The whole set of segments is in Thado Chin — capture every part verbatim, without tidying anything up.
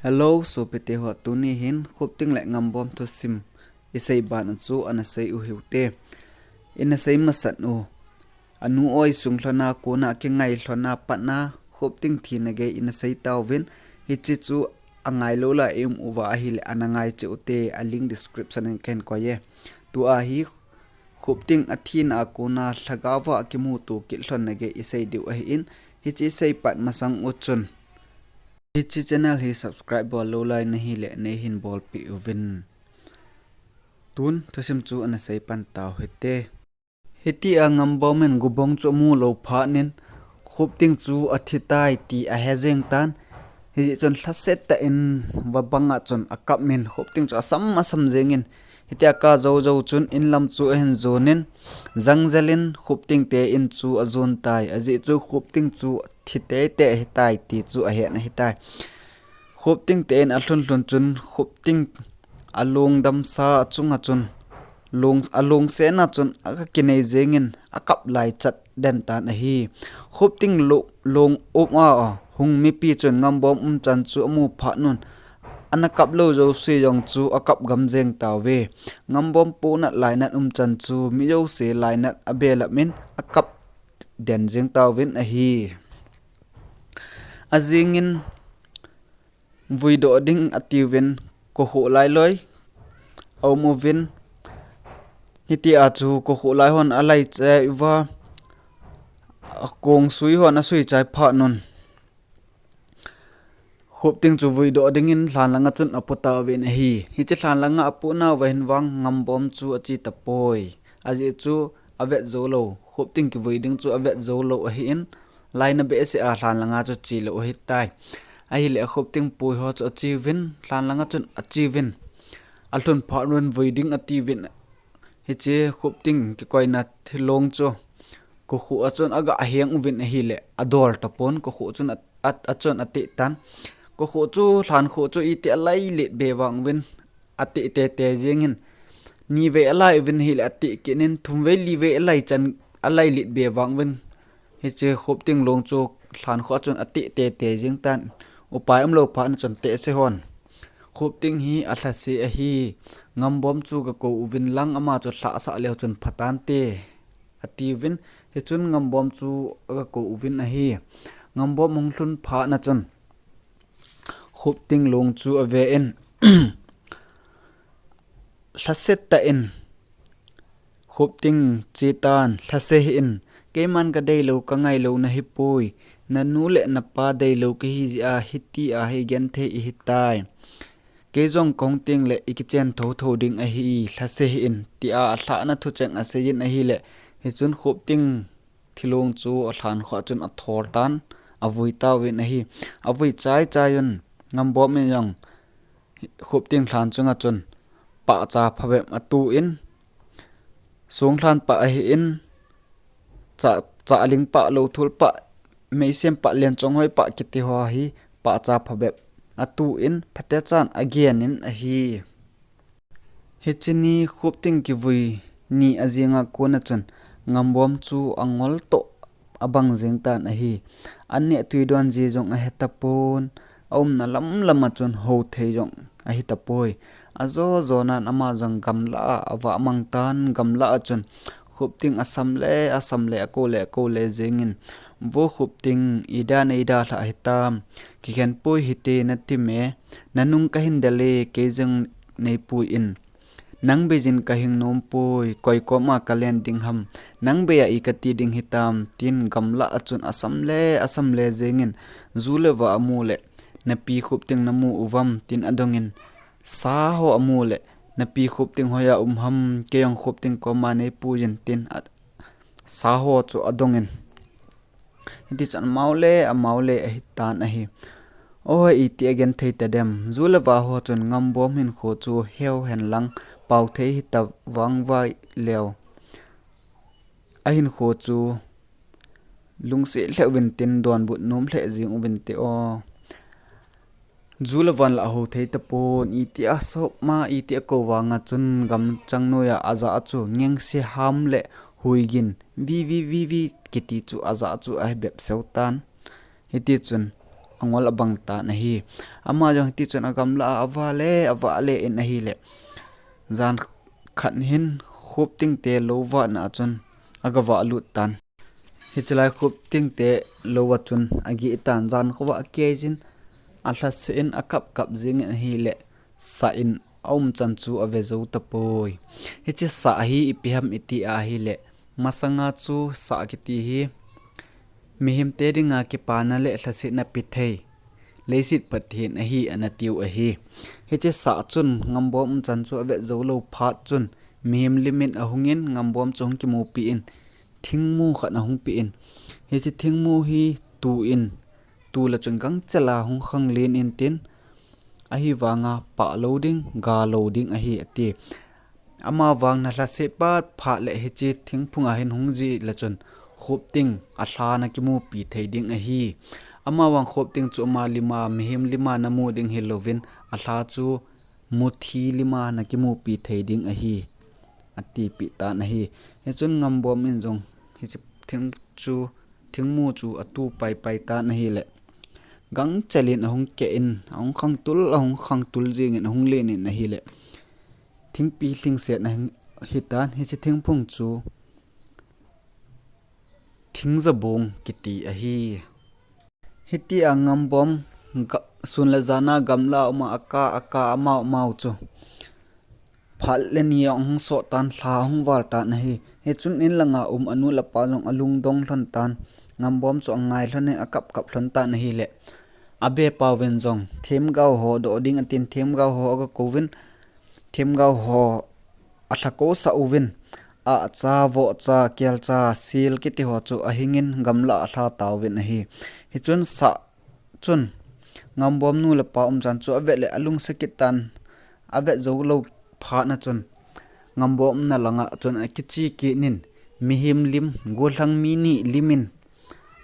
Hello, sopite ho, tuni hin Khupting le Ngambom thusim isei ban u chu ana sei u hiu te. Ina sei masat u. Anu oi sung lhona kona kingai lhona patna Khupting thina gei ina sei tauvin, hiche chu angai lou la i um uva ahile ana ngai cheh u te, a link description in ken koi e. Tua hi Khupting athina a kona lhagao va kimuto kit lhonna gei isei diu ahin, hiche sei pat masang u chun, hiche channel hi subscribe bol lou lai nahi le nei hin bolpeh uvin. Tun thusim chu ana sei pan tau hite. Hitia Ngambom in gubong chu amu lou phat in Khupting chu athi tai ti ahe jeng tan. Hijeh chun lhaset tah in vabang a chun akap in Khupting chu asam asam jeng in, hitia kap jou jou chun in lam chu ahin jon in, jangjel in Khupting te in chu ajon tai. Ajeh chu Khupting chu thi teitei ahitai ti chu ahet ahitai. Khupting te in alhun lhun chun Khupting alung damsa achunga chun, lung, alungsen a chun aga kinei jeng in akap lai chat den tan ahi. Khupting lu-, lung um a, a hung mipi chun Ngambom umchan chu amu phat un, ana kap lou jouse jong chu akap gam jeng tauve. Ngambom ponat lainat umchan chu mi jouse lainat abelap in akap den jeng tauvin ahi. Ajing in vui doh ding atiuvin, kokhuh lai loi aum uvin, hitia chu kokhuh lai hon alai chai uva, akong sui hon asui chai phat un, Khupting chu vui doh ding in lhan langa chun apu tauvin ahi. Hiche lhan langa apu nauva hin vang Ngambom chu ache tapoi. Ajeh chu avet jou lou, Khupting kivui ding chu avet jou lou ahin, laina behseh a lhan langa chu che lou ahitai. Ahile Khupting pui ho chu ache uvin, lhan langa chun ache uvin. Alhun phat un vui ding atiuvin. Hiche Khupting kikoina thilong chu kokhuh a chun aga heng uvin ahile adol tapon, kokhuh chun a, a, achun ateh tan. Kokhuh chu, lhan khuh chu iti alai let be vang uvin, ateh teitei jeng in. Ni vei alai uvin ahile ateh kit in, thum vei li vei alai chan, alai let be vang uvin, hiche Khupting long chu lhan khuh a chun ateh teitei jeng tan. Upai umlou phat na chun tehse hon, Khupting hi alhase ahi. Ngambom chu gakou uvin lang, ama chu lhahsah leu chun phatante, atiuvin. Hichun Ngambom chu agakou uvin ahi. Ngambom hung lhun phat na chun Khupting long chu ave in, lhaset tah in Khupting che tan, lhase hih in, keiman kadei lou, kangai lou nahipoi, nanu le napa dei lou kahi jeh a hitia hi genthei ihitai. Kei jong kahung teng le ikichen thotho ding ahi, lhase hih in, tia alhahna thucheng asei in ahile, hichun Khupting thilong chu alhan khuh a chun athol tan, avui tauvin ahi. Avui chai chai un, Ngambom in jong Khupting lhan chunga chun pahcha phabep atu in, song lhan pah ahi in, cha, chahling pah, lou thul pah, meisem pah, lenchonghoi pah kiti ho hi pahcha phabep atu in, phatechan agen in ahi. Hiche ni Khupting kivui ni ajing a kon a chun Ngambom chu angol toh abang jeng tan ahi. Anneh tui don ji jong ahe tapon, aumna lam lam a chun houthei jong ahi tapoi. Ajo jo nan ama jong gamlah a avah mang tan, gamlah a chun Khupting asam le asam le, akou le akou le jeng in, Vo Khupting, ida neida lhah hitam, kikhen poi hite nati me, nanung kahin del e, kei jong neipui in. Nang bei jin kahing nom poi, koi koma kalen ding ham, nang bei a i kati ding hitam, tin gamlah a chun asam le asam le jeng in, ju le va amu le, napi Khupting namu uvam, tin adong in, sa ho amu le, napi Khupting hoiya um ham, kei jong Khupting koma neipui jin, tin a, sa ho chu adong in. Hiti chun amau le amau le ahi tan ahi. Ohe, iti agenthei tadem. Ju le va ho chun Ngambom hinkho chu heu hen lang pao thei hita vangvai leu. Ahinkho chu lungset lheh uvin tin, donbut nom lheh jing uvin te o. Ju le van la ahouthei tapon, iti asop ma, iti akou vang a chun gamchang noiya ajah chu ngengse ham le huigin, vi vi vi vi kiti chu ajah chu ahi bep seu tan. Hiti chun angol abang tan ahi. Ama jong hiti chun agamla a avale, avale in ahile, jan khat hin Khupting te lou vahna a chun agavah lut tan. Hiche lai Khupting te lou a chun ageh tan, jan khovah akeijin, alhase in akap kap jingin ahile, sah in aum chan chu ave jou tapoi. Hiche sah hi ipi ham iti ahile, masanga chu sah kiti hi mihem te dinga kipana le lhasetna pe thei leiset Pathen ahi ana tiu ahi. Hiche sah chun Ngambom um chan chu avet jou lou phat chun mihem lim in ahungin Ngambom chu ahung kimupi in, thingmu khat ahung pe in, hiche thingmu hi tu in, tu le chun gangchel a hung khang len in tin, ahivanga pah lou ding, ga lou ding ahi ati. Amavang na lhase pat phat le hiche thingphung a hin hung ji le chun Khupting alha na kimupi thei ding ahi. Amavang Khupting chu ama lima, mihem lima na mu ding hilouvin, alha chu muthi lima na kimupi thei ding ahi, ati pi tan ahi. Hichun Ngambom in jong hiche thing chu, thingmu chu atu pai pai tan ahile, gangchel in ahung keh in, ahung khang tul, ahung khang tul jingin ahung len in ahile, thingpi lhingset na hi tan, hiche thingphung chu Thingjabong kiti ahi. Hitia Ngambom ga-, sun le jan a gamla a um a, aka, aka, amau, amau chu phat le ni ahung soh tan, lha ahung val tan ahi. Hichun in langa um anu le apa jong alungdong lhon tan, Ngambom chu angai lhon in akap kap lhon tan ahile, abepa uvin jong themgao ho doh ding atin, themgao ho aga kouvin, themgao ho alha kou sah uvin, ahcha, vohcha, kelcha, sil kiti ho chu ahingin gamla a alha tauvin ahi. Hichun sah chun Ngambom nu le pa um chan chu avet le alungse kit tan, avet jou lou phat na chun Ngambom na langa chun akiche kit in, mihem lim, gollhang mi ni lim in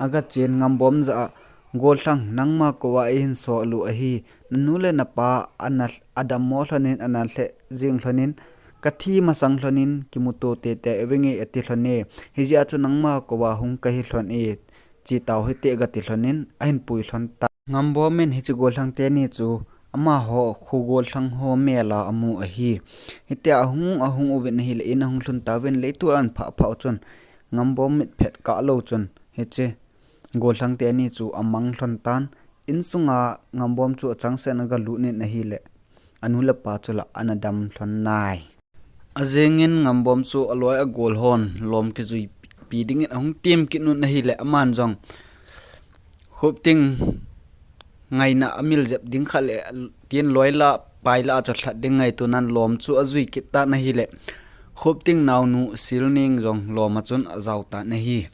aga chen Ngambom jah a, "Gollhang, nangma kou a eihin sol u ahi, nanu le napa ana, adammo lhon in, ana lheh jing lhon in, kathi masang lhon in kimuto teitei uving e," ati lhon e. "Hijeh a chu nangma kou a hung kahi lhon e, che tau hite," aga ti lhon in ahin pui lhon ta. Ngambom in hiche gollhang teni chu amaho kho gollhang ho mel a amu ahi. Hitia ahung, ahung uvin ahile, in ahung lhun tauvin, leitol ahin phah phah u chun Ngambom mitphet kah lou chun hiche gollhang teni chu amang lhon tan, insunga Ngambom chu achangseh in aga lut in ahile, anu le apa chu la ana dam lhon nai. Ajingin Ngambom chu aloi agol hon lom kijuipi dingin ahung tem kit un ahile, aman jong Khupting ngaina amil jep ding khat le tin loi la, pai la a chu lhat ding ngaito nan lom chu ajui kit tan ahile, Khupting naonu Silneng jong lom a chun ajao tan ahi.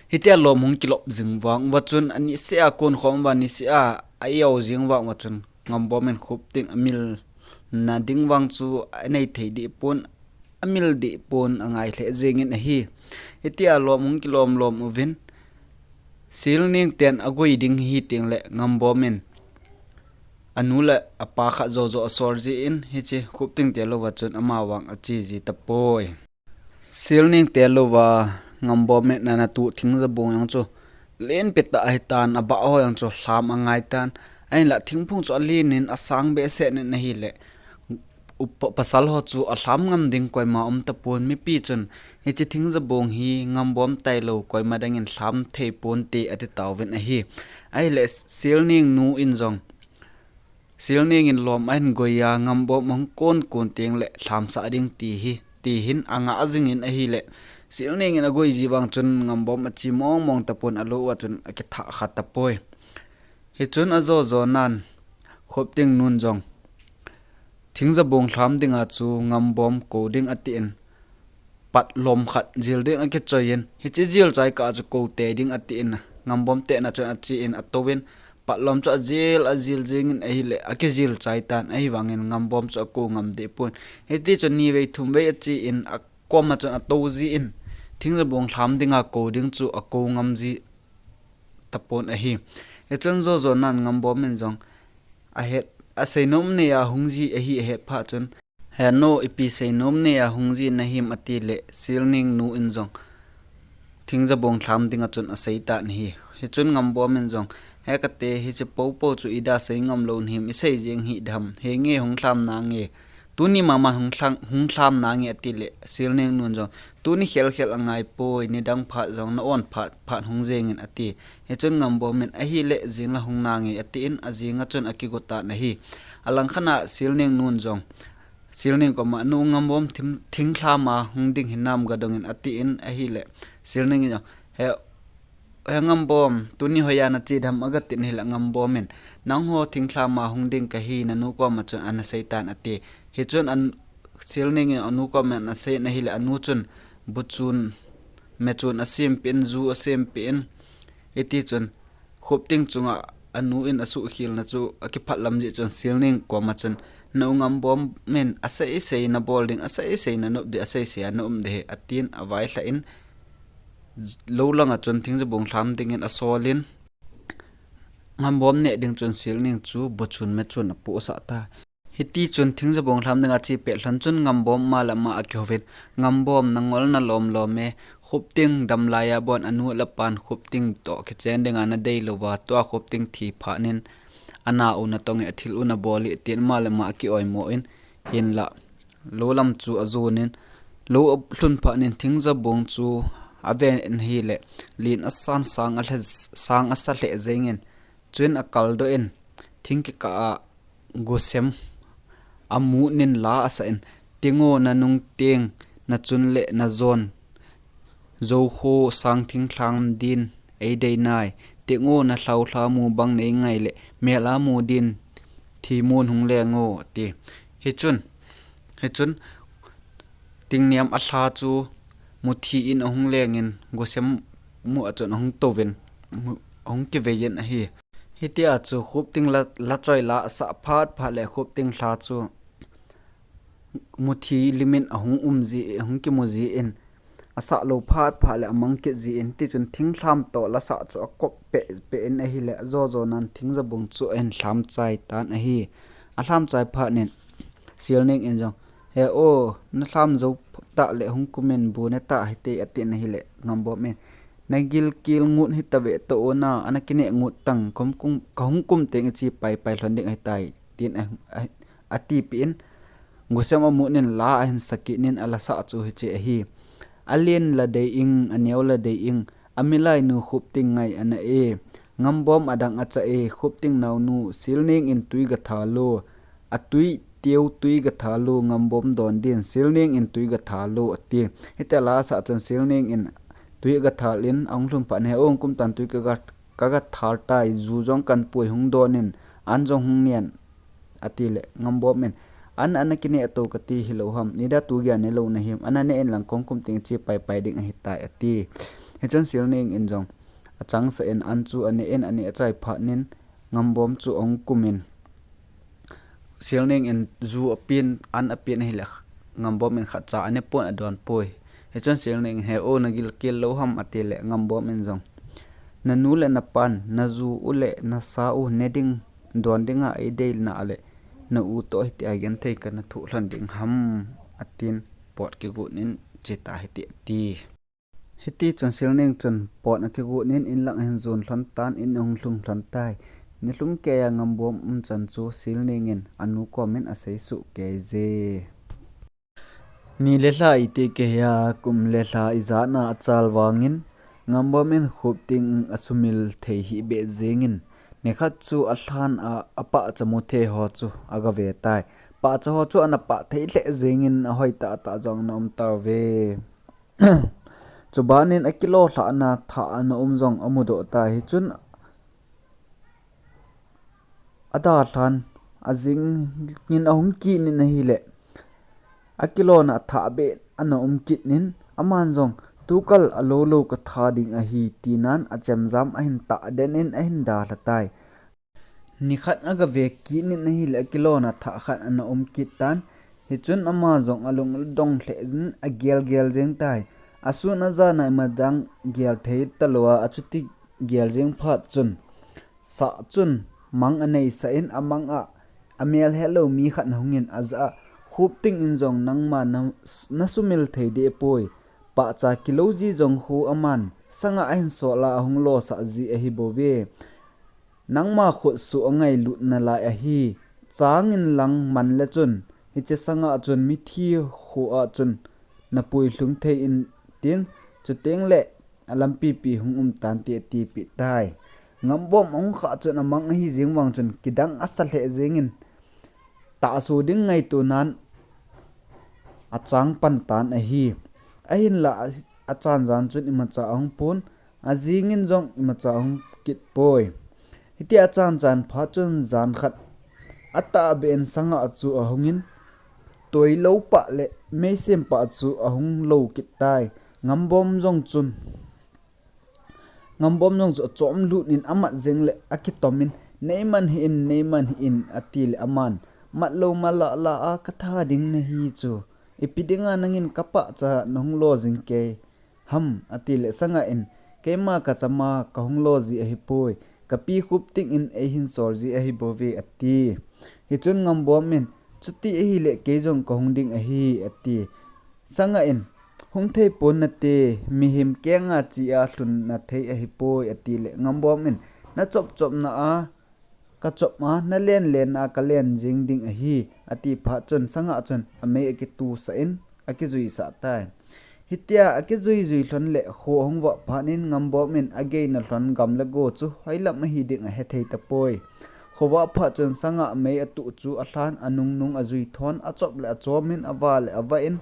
Hitia lom hung kilop jing vang uva chun, aniseh a kon khom uva, niseh a a-eo jing vang uva chun, Ngambom in Khupting amil na ding vang chu anei thei deh pon, amil deh pon, angai lheh jingin ahi. Hitia lom hung kilom lom uvin, Silneng ten agoi ding ahi teng le Ngambom in anu le apa khat jojo asol jin, hiche Khupting te lou va chun amavang ache ji tapoi. Silneng te lou va Ngambom in ana tuh Thingjabong jong chu lenpi tah ahi tan, abah ho jong chu lham angai tan. Ahinlah thingphung chu alen in asang behseh in ahile, upa, pasal ho chu alham ngam ding koima um tapon, mipi chun hiche Thingjabong hi Ngambom tailou koima dang in lham thei ponte ati tauvin ahi. Ahile Silneng nu in jong Silneng in lom ahin goi a, Ngambom ahung kon kon teng le lhamsah ding ti hi, ti hin angah jingin ahile, Silneng in agoi ji vang chun Ngambom ache mong mong tapon, alou a chun akithah kha tapoi. Hichun ajo jo nan Khupting nun jong Thingjabong lham dinga chu Ngambom kou ding atin, pat lom khat jil ding akichoi in, hiche jil chai kah chu kou tei ding atin, Ngambom tena chun ache in atou in, pat lom chu ajil, ajil jingin ahile, akijil chai tan, ahivangin Ngambom chu akou ngam deh pon. Hiti chun ni vei thum vei ache in, akom a chun atou jin, Thingjabong lham dinga kou ding chu akou ngam ji tapon ahi. Hichun jo jo nan Ngambom in jong ahet, aseinom nei a hung ji ahi ahet phat chun, "He nu, ipi seinom nei a hung ji nahim?" ati le, Silneng nu in jong Thingjabong lham dinga chun asei tan ahi. Hichun Ngambom in jong, He kate, hiche popo chu ida sei ngam lou nahim, isei jeng hih dam, henge hung lham nange, tuni mama hung lham, hung lham nange ati le, Silneng nun jong, tuni khel khel angai poi, nidang phat jong na on phat, phat hung jengin ati. Hichun Ngambom in ahile jing la hung nange atin, ajing a chun akigo tan ahi. Alang khat a Silneng nun jong, Silneng koma, nu Ngambom thim, thing lham a hung ding hinam gadong in atin ahile, Silneng in jong, he, he Ngambom, tuni hoiya nache dam agatin ahile Ngambom in, nangho thing lham a hung ding kahi nanu koma chun ana sei tan ati. Hichun an, Silneng in anu koma ana sei in ahile anu chun, buchun, mechun asempeh in, ju asempeh in, hiti chun, Khupting chunga anu in asuhkhel na chu akiphat lam jeh chun Silneng koma chun, na u Ngambom in asei sei nabol ding, asei sei nanop ding, asei sei a na um ding ahi, atin availhah in, lou langa chun thingjabung lham dingin asol in, Ngambom neh ding chun Silneng chu buchun mechun apohsah ta. Hiti chun thingjabung lham dinga ache pet lhon chun Ngambom ama le ama akihouvin, Ngambom, nangol nalom lom e, Khupting dam laiya bon anu le apan Khupting toh kichen dinga nadei louva, tua Khupting thi phat in, ana u natong e, athil u nabol e, tin ama le ama akioimo in, hinla, lou lam chu ajon in, lou alhun phat in thingjabung chu aven ahile, lin asan sang alhe, sang asa lheh jengin, chuin akaldoh in, thing kikah a gosem amut in la asah in, tingo nanung teng, nachun le najon, Zou kho sang thing lham din eidei nai, tingo nalhau lha mu bang neingai le, mel a mu din thi mun hung leng o, ati. Hichun, hichun, tingniam alha chu muthi in ahung lengin, gosem mu a chun ahung touvin, ahung kiveiyin ahi. Hitia chu Khupting la, lachoi la asah phat phat le Khupting lha chu muthi limin ahung um ji, ahung kimu jin, asah lou phat phat le amang kit jin, tichun thing lham toh lasah chu akop peh peh in ahile, ajo jo nan thingjabung chu ahin lham chai tan ahi. Alham chai phat in Silneng in jong, he o, nalham jou tah le hung kum in bu neta hite, atin ahile, Ngambom in, nagilkel ngut hitave toh o na, ana kineh ngut tang, kahung kum, kahung kum teng iche pai pai lhon ding ahitai, tin a, a, atipeh in, gosem amut in la ahin sa kit in alasah chu hiche ahi. Alen la dei ing, aneo la dei ing, amilainu Khupting ngai ana e, Ngambom adang acha e, Khupting naonu, Silneng in tui gathal o, atui teu tui gathal o, Ngambom don din, Silneng in tui gathal o, ati. Hitia la asah chun Silneng in tui agathal in, ahung lhun phat in, he o, hung kum tan, tui kaga, kaga thal tai, ju jong kanpui, hung don in, an jong hung nen, atile, Ngambom in, an, ana kineh tou kati hilou ham, nida tu geiya nelou nahim, ana neh in lang kahung kum teng che pai pai ding ahitai, ati. Hichun Silneng in jong achangseh in an chu aneh in, aneh achai phat in Ngambom chu ahung kum in, Silneng in ju apen, an apen ahile, Ngambom in khatcha aneh pon, adon poi. Hichun Silneng in, he o, nagilkel lou ham, atile, Ngambom in jong, nanu le napan, naju u le nasa u ne ding, don dinga eidei na le, na u toh hitia genthei kana thoh lhon ding ham, atin, pot kigot in, che ta hite, ati. Hitichun Silneng chun pot akigot in, in lang ahin jon lhon tan, in ahung lhung lhon tai. Nilhum keiya Ngambom umchan chu Silneng in anu komin aseisuh kei je. Ni le lha iti kei a, kum le lha ijat na achal vangin, Ngambom in Khupting asumil thei hih beh jengin, nikhat chu alhan a, apahcha mu thei ho chu agave tai. Pahcha ho chu ana pah thei lheh jengin, ahoi tahtah jong ana um tauve. Chubanin akilolhahna thah ana um jong amudoh tai. Hichun adalhan, ajingin ahung kit in ahile, akilona thah beh ana um kit in, aman jong, tukal alou lou katha ding ahi, tinan achemjam ahin tahden in ahin dalha tai. Nikhat agave kit in ahile, akilona thah khat ana um kit tan. Hichun ama jong alung adong lheh in agel gel jeng tai. Asun ajan a imadang gel thei talou a, achuti gel jeng phat chun, sah chun mang aneisah in, amang a amel hetlou mi khat ahungin ajah a, Khupting in jong nangma na, nasumil thei deh poi. Pahcha kilou ji jong khu aman sanga ahin sol a ahung losah ji ahibouve. Nangma khutsoh angailut nalai ahi. Changin lang man le chun, hiche sanga chun mithi khoa chun napui lhung thei in tin, chuteng le alampi pi hung um tante atipeh tai. Ngambom ahung khah chun amang ahi jeng vang chun kidang asa lheh jengin, tahso ding ngaito nan achang pan tan ahi. Ahinlah achan jan chun imacha ahung pon, ajingin jong imacha ahung kit poi. Hitia achan chan phat chun jan khat atahbeh in sanga chu ahungin, toilou pah le meisem pah chu ahung lou kit tai. Ngambom jong chun Ngambom jong chu achom lut in amat jeng le akitomin, neiman hih in, neiman hih in, ati le aman, matlou malah lah a katha ding nahi chu, ipi dinga nangin kapahcha nahung lo jing kei ham, ati le sanga in, keima kachama kahung lo ji ahipoi, kapi Khupting in eihin sol ji ahibouve, ati. Hichun Ngambom in, chuti ahile kei jong kahung ding ahi, ati. Sanga in, hung thei pon nate, mihem kenga chia lhun na thei ahipoi, ati le Ngambom in, nachop chopna a kachop a, nalen len a kalen jing ding ahi, ati phat chun sanga chun amei akitusah in akijuisah tai. Hitia akijui jui lhon le kho ahung vah phat in Ngambom in ageina lhon gam le go chu hoilam ahi ding ahethei tapoi. Khovah phat chun sanga mei atuh chu alhan, anung nung ajui thon, achop le achom in ava le avah in,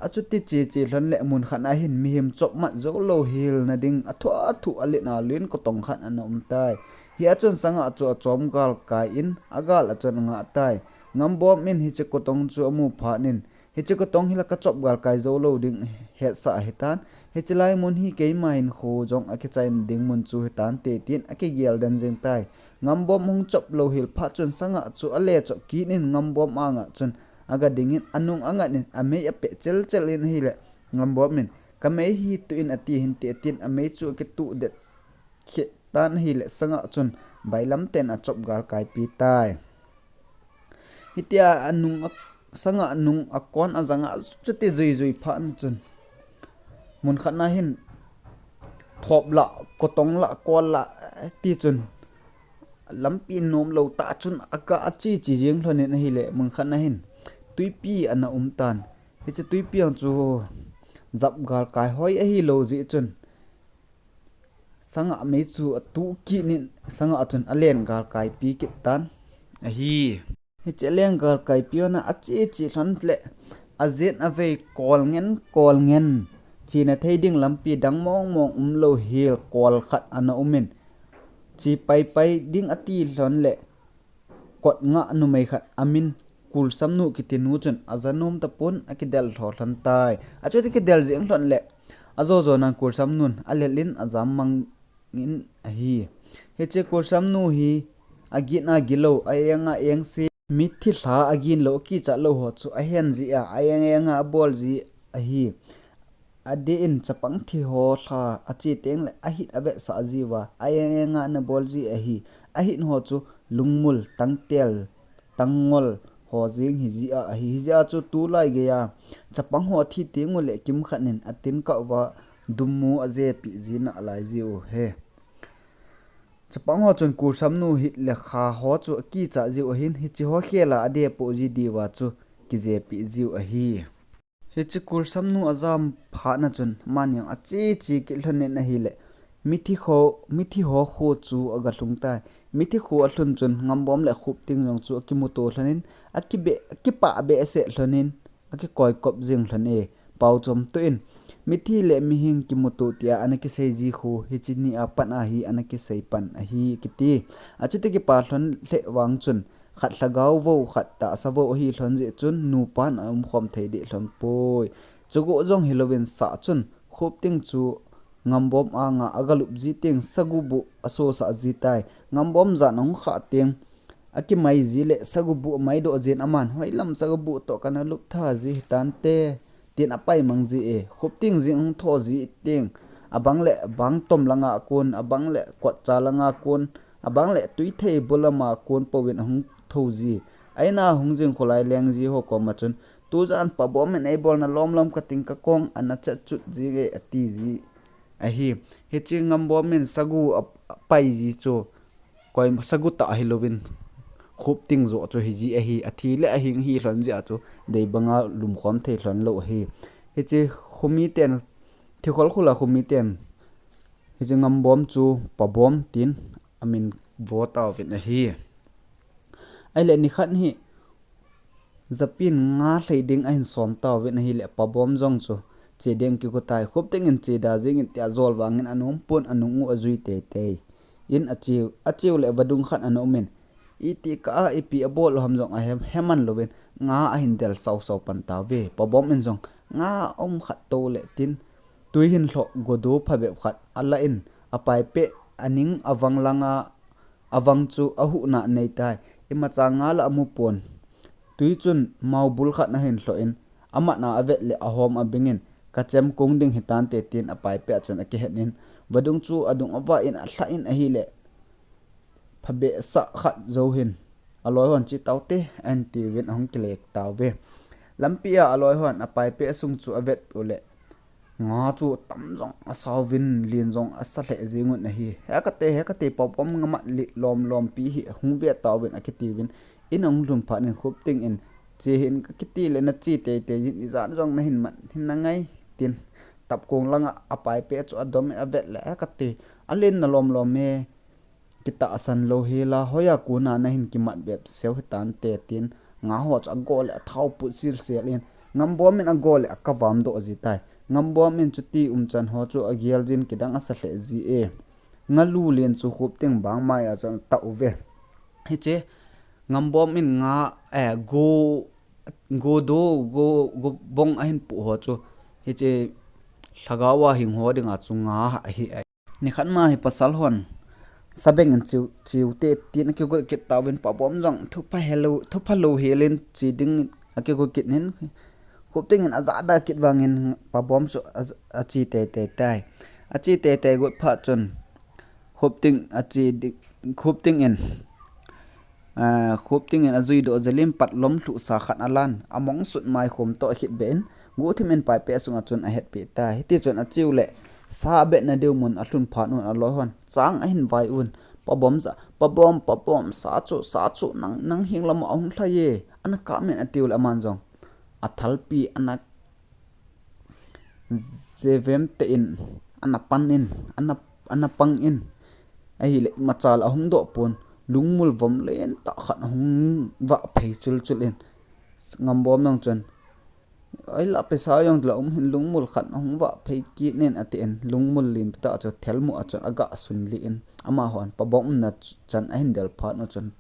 achuti cheche lhon le mun khat ahin mihem chop mat joulou hel na ding athu athu alet a len kotong khat ana um tai. Hia chun sanga chu achom galkai in agal a chun angah tai. Ngambom in hiche kotong chu amu phat in, hiche kotong hi la kachop galkai joulou ding hetsah ahitan. Hiche lai mun hi keima hinkho jong akichaina ding mun chu hitante tin akigel den jeng tai. Ngambom hung chop lou hel phat chun sanga chu ale chop kit in Ngambom anga chun aga dingin anung angat in amei apeh chel chel in ahile Ngambom in, kamei hi tuh in ati hinte tin amei chu akituh det kheh tan ahile sanga chun bailam ten achop galkaipi tai. Hitia anung a, sanga nung akon ajanga chuti jui jui phat chun, mun khat na hin thop lah, kotong lah, kol lah, ti chun lampi nomlou tah chun aga ache che jeng lhon in ahile mun khat na hin twipi ana um tan. Hiche twipi ang chu jap galkai hoi ahilou jeh chun sanga mei chu atuh kit in sanga chun alen galkaipi kit tan ahi. Hiche alen galkaipi ana ache che lhon le ajet avei kol ngen kol ngen, chena thei ding lampi dang mong mong umlou hel kol khat ana um in, che pai pai ding ati lhon le kot ngah numei khat amin Kulsamnu kiti nu chun aja nom tapon akidel lho lhon tai. Achuti kidel jeng lhon le ajo jo nan Kulsamnun alel in ajam mang in ahi. Hiche Kulsamnu hi agin agilou, aeng aeng se, mithi lha agin lou, kichat lou ho chu ahen ji a, aeng aeng a abol ji ahi. Adeh in chapang thi ho lha ache teng le ahit avetsah jiuva, aeng aeng a ana bol ji ahi. Ahit ho chu lungmul, tangtel, tangngol ho jeng hi ji a ahi. Hijeh a chu tulai geiya chapang ho athi teng u le kimkhat in atin kah uva dummu ajepeh ji nalai jiu ahi. Chapang ho chun Kulsamnu hit le kha ho chu akichat jiu ahin, hiche ho khel a adepoh ji diuva chu kijepeh jiu ahi. Hiche Kulsamnu ajam phat na chun, aman jong ache che kit lhon in ahile, mithi ho, mithi ho kho chu aga lhung tai. Mithi kho alhun chun Ngambom le Khupting jong chu akimuto lhon in, akibe, akipah behseh lhon in, akikoi kop jeng lhon e. Paochom toh in, mithi le mihing kimuto tia ana kisei ji khu, hiche ni a pat a hi ana kisei pan ahi kiti. Achuti kipat lhon lheh vang chun, khat lhagao vo, khat tahsa vo ahi lhon jeh chun, nupan aumkhom thei deh lhon poi. Chugoh jong hilouvin sah chun, Khupting chu Ngambom anga agalup ji teng sagu buh asosah ji tai. Ngambom jan ahung khah teng, akimai ji le sagu buh amai doh jin aman, hoilam sagu buh toh kana lup tha ji hitante, tin apai mang ji e. Khupting jing ahung tho ji teng, abang le bang tom langa kon, abang le kotcha langa kon, abang le tuithei bul lama kon pouvin ahung tho ji. Aina hung jing kholai leng ji ho koma chun, tujan Pabom in eibolna lom lom kating kakong ana chat chut ji e ati ji ahi. Hiche Ngambom in sagu a, apai ji chu Koima sagu tah hilouvin Khupting jo chu hiji ahi, athi le ahing hi lhon jeh a chu dei banga lumkhom thei lhon lou ahi. Hiche khumi ten, thikhol khula khumi ten, hiche Ngambom chu Pabom tin amin vo tauvin ahi. Ahile nikhat hi Japin nga lhei ding ahin som tauvin ahile Pabom jong chu che ding kigo tai. Khupting in che da jing in tia jol vangin anom pon anung u ajui teitei in ache u, ache u le vadung khat ana um in, iti kah a ipi abol u ham jong ahem, heman louvin nga ahin del sau sau pan tauve. Pabom in jong nga um khat to le tin tui hin lhoh godo phabep khat ala in apai peh aning avang langa avang chu ahuhna nei tai. Imacha nga la amu pon. Tui chun maubul khat ahin lhoh in, amat a avet le ahom abing in, kachem kong ding hitante tin apai peh a chun akihet in, vadung chu adung ava in alha in ahile, phabep sah khat jou hin, aloi hon che taute, ahin tiuvin ahung kile tauve. Lampi a aloi hon apai peh sung chu avet u le, nga chu tam jong asauvin, lin jong asa lheh jing un ahi. He kate, he kate, Pabom nga mat li lom lom pi hi hung ve tauvin akitiuvin, in ahung lhun phat in Khupting in, che hin kakiti le nache teitei jin, ijat jong nahin mat hin nangai, tin tapkong langa apai peh chu adom in avet le, he kate, alen na lom lom e, kitahsan lou hi la, hoiya kona nahin kimat bep seu hitante tin, nga ho chu ago le athau put sel sel in, Ngambom in ago le akavam doh ji tai. Ngambom in chuti umchan ho chu agel jin kidang asa lheh ji e. Nga lu len chu Khupting bang mai a chun atah uve. Hiche Ngambom in nga, eh, go, godo, go, go bong ahin pu ho chu, hiche lhagao a hing ho dinga chu nga ahi ai. Nikhat ma hi pasal hon sabeng in chiu, chiu te tin akigo kit tauvin Pabom jong thupha helou, thupha lou helin che ding akigo kit in, Khupting in ajada kit vangin Pabom chu a, ache teitei tai. Ache teitei got phat chun Khupting ache di, Khupting in, ah, Khupting in ajui doh jel in patlom lhuhsa khat alan, among sut mai khom toh akhit be in, guhthim in pai peh sunga chun ahet peh tai. Hiti chun ache u le, sa abetna diu mun alhun phat un aloi hon chang ahin vai un, Pabom ja, Pabom, Pabom, sa chu, sa chu, nang, nang heng lama ahung lhai e, ana kap in atiu le aman jong athalpi ana jevem te in, ana pan in, ana, ana pang in. Ahile imacha la ahung doh pon, lungmul vom len tah khat ahung vah phei chul chul in, Ngambom jong chun, oi la pesa jong la um hin lungmul khat ahung vah phei kit in atin, lungmul len tah chu thelmu a chun aga sun li in, amahon Pabom umna chan ahin del phat u chun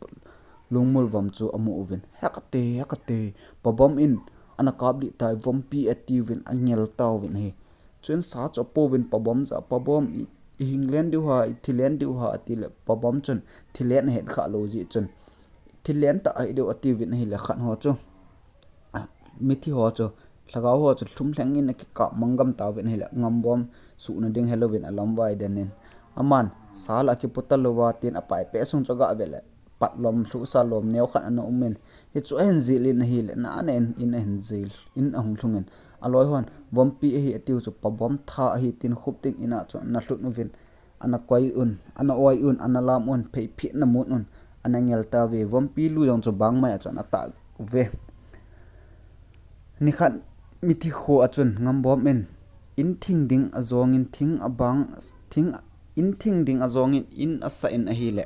lungmul vom chu amu uvin, he kate, he kate, Pabom in ana kap dih tai, vompi atiuvin angel tauvin ahi. Chun sa chu apouvin Pabom ja, Pabom i, i hing len diu ha, i thi len diu ha, ati le Pabom chun thi len ahet kha lou jeh chun thi len tah ahi diu atiuvin ahile khat ho chu, ah, mithi ho chu, lhagao ho chu lhum lheng in akikap mang gam tauvin ahile Ngambom suhna ding helouvin alam vai den in, aman sa la akipu ta louva tin apai peh sung chu aga ve le, patlom lhuhsa lom neo khat ana um in, hichu ahin jil in ahile, na ne in, in ahin jil in ahung lhung in, aloi hon, vompi ahi atiu chu, Pabom tha ahi tin Khupting in a chu ana lhut uvin, ana koi un, ana oi un, ana lam un, phei phi ana mun un, ana ngel tauve, vompi lu jong chu bang mai a chu ana tah uve. Nikhat mithi kho a chun Ngambom in, in thing ding ajong in thing abang, thing, in thing ding ajong in in asa in ahile,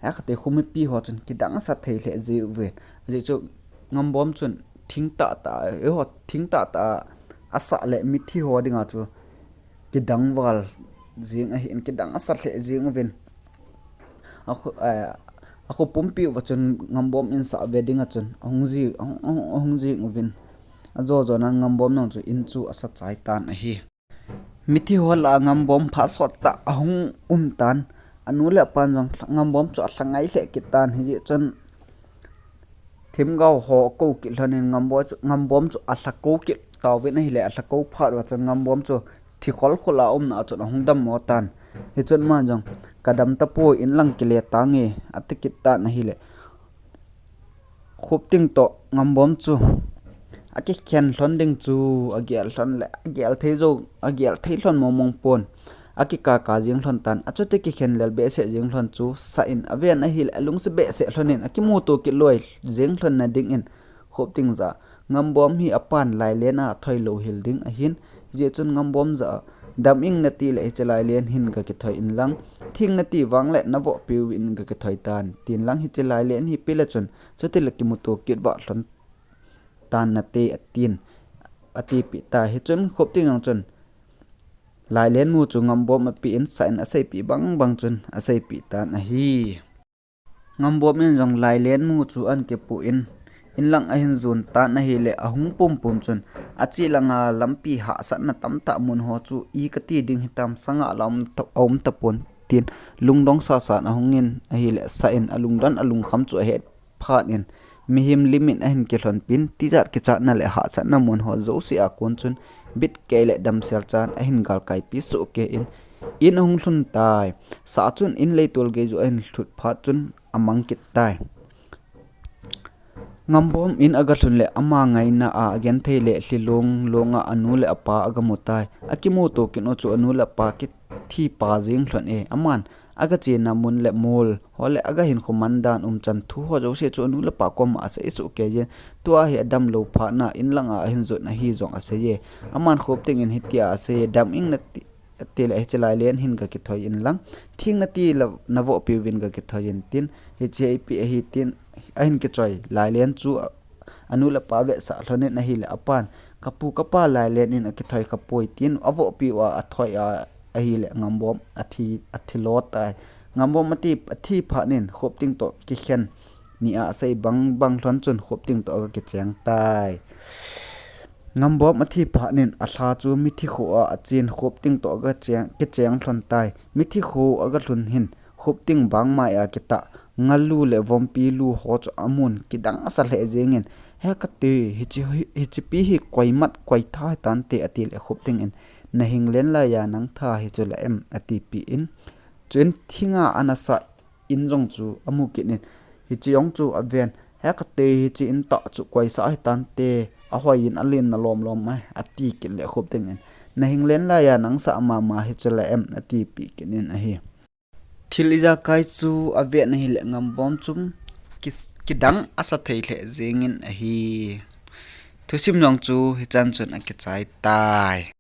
he kate khu mipi ho chun kidang asa thei lheh ji uve. Ajeh chu Ngambom chun thing tah tah, eiho thing tah tah asa le mithi ho dinga chu kidang val jing ahin, kidang asa lheh jing uvin. Akhu, eh, akhu pumpi uva chun Ngambom in sa ve dinga chun ahung ji, ahung, ahung, ahung jing uvin. Ajo jo nan Ngambom jong chu in chu asa chai tan ahi. Mithi ho lah a Ngambom phat sot tah ahung um tan. Anu le apan jong Ngambom chu alha ngai lheh kit tan, hijeh chun themgao ho akou kit lhon in Ngambom chu, Ngambom chu alha kou kit tauvin ahile, alha kou phat uva chun Ngambom chu thi khol khol a umna a chun ahung dammo tan. Hichun aman jong, ka dam tapoi, in lang kile tange, ati kit tan ahile, Khupting toh Ngambom chu akikhen lhon ding chu agel lhon le, agel thei jou, agel thei lhon mong mong pon. akikaka jing lhon tan, achuti kikhen lel behseh jing lhon chu Sa in aven ahile alungset behseh lhon in akimuto kit loi jing lhon na dingin Khupting jah a Ngambom hi apan Lailen a thoi lou hel ding ahin, hijeh chun Ngambom jah a, dam ing nati le hiche Lailen hin gakithoi in lang, thing nati vang le navoh piu in gakithoi tan, tin lang hiche Lailen hi pe le chun, chuti le kimuto kit vah lhon tan nate atin, atipeh tai. Hichun Khupting jong chun Lailen mu chu Ngambom apen in Sa in aseipeh bang bang chun aseipeh tan ahi. Ngambom in jong Lailen mu chu ahin kipoh in, in lang ahin jon tan ahile ahung pumpum chun, ache langa lampi hahsatna tamtah mun ho chu i kati ding hitam, sanga la um ta, aum tapon tin lungdong sasan ahung in ahile Sa in alungdon alungkham chu ahet phat in mihem lim in ahin kilhonpin, tijat kichatna le hahsatna mun ho jouse a kon chun bit kei le damsel chan ahin galkaipi sohkei in, in ahung lhun tai. Sa chun in leitol gei joh ahin lhut phat chun amang kit tai. Ngambom in agalhun le ama ngaina a agenthei le lhilong long a anu le apa agamu tai. Akimuto kit u chu anu le apa kithi pa jing lhon e. Aman agachena mun le mol ho le agahinkho man dan umchan thu ho jouse chu anu le apa koma asei sohkei in, tua hi adamlou phat na in langa ahin jot ahi jong asei e. Aman Khupting in hitia asei e, dam ing nati atile hiche Lailen hin gakithoi in lang, thing nati le navoh piu in gakithoi in tin, hiche hi ipi ahi tin ahin kichoi Lailen chu anu le apa vetsah lhon in ahile apan, kapu kapa Lailen in akithoi khapoi tin avoh piu a athoi a ahile Ngambom athi, athi lo tai. Ngambom ati, athi phat in Khupting toh kikhen ni a asei bang bang lhon chun Khupting toh agakicheng tai. Ngambom athi phat in alha chu mithi kho a achen, Khupting toh agakicheng lhon tai. Mithi kho agalhun hin Khupting bang mai a kitah ngalu le vompi lu ho chu amun kidang asa lheh jeng in, he kati, hiche, hiche pi hi koimat koitha hitante atile Khupting in, nahing len laiya nang tha hichu la em atipeh in, chuin thinga anasa in jong chu amu kit in, hiche jong chu aven, he kati, hiche in tah chu koisa hitante, ahoi in alen na lom lom mai ati kit le Khupting in, nahing len laiya nang sa mama hichu la em atipeh kit in ahi. Thil ijakai chu aven ahile Ngambom chun kidang asa thei lheh jeng in ahi. Thusim jong chu hichan chun akichai tai.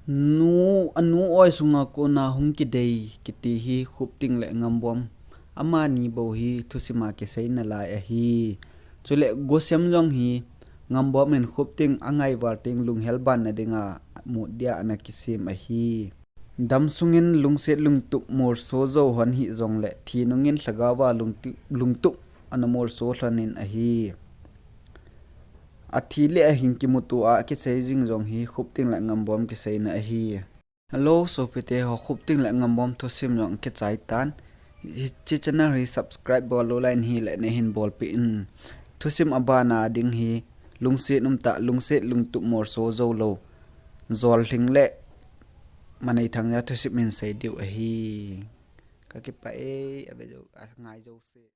Nu, anu oi sunga kona hung kidei kiti hi Khupting le Ngambom amani bou hi thusim a kisei nalai ahi. Chule gosem jong hi Ngambom in Khupting angai val teng lunghel ban na dinga mut dia ana kisem ahi. Dam sungin lungset lungtup molso jou hon hih jongle thi nungin lhagao a lungtup ana molso lhon in ahi. Athi le ahing kimuto a kisei jing jong hi Khupting le Ngambom kiseina ahi. Hello sopite ho, Khupting le Ngambom thusim jong kichai tan. Hiche channel hi subscribe bol lou lai in hile neihin bolpeh in. Thusim abana ding hi lungset umtah, lungset lungtup molso jou lou, jol lhing le maneithang ja thusim hin sei diu ahi. Kakipah e, ave jou, angai jouse.